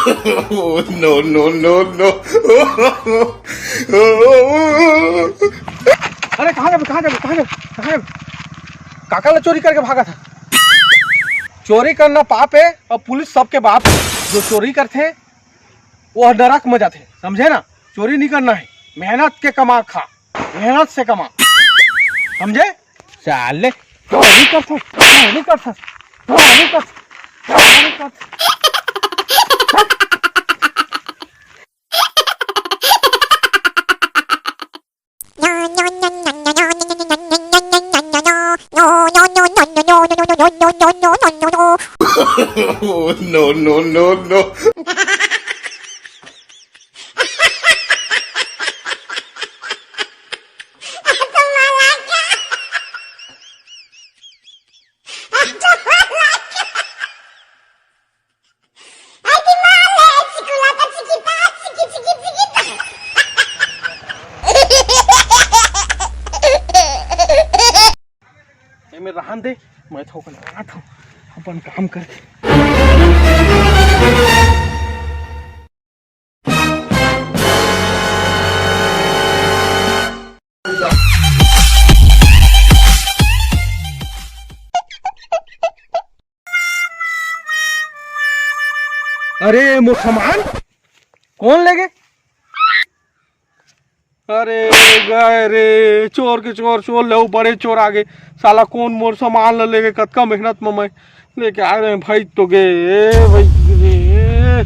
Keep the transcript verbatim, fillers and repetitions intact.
Oh, no, no, no, no. अरे, कहाँ जाबे, कहाँ जाबे, कहाँ जाबे, कहाँ जाबे? काकर ला चोरी करके भागत हे? चोरी करना पाप हे अउ पुलिस सबके बाप हे। जो चोरी करथे, वो नरक में जाथे, समझे ना? चोरी नहीं करना हे, मेहनत के कमा खा, मेहनत से कमा, समझे? साले, चोरी करथे, चोरी करथे, चोरी करथे, चोरी करथे। Oh, no, no, no, no. एमे रहन दे, मैं थोकन आत हूँ अपन काम करके। अरे, मोर सामान कौन लेगे? अरे, गए रे, चोर के चोर, चोर ले बड़े चोर आगे। साला कौन मोर सामान ल लेगे, कतका मेहनत म मैं लेके आए रहे भाई, तो गे, ए भाई रे।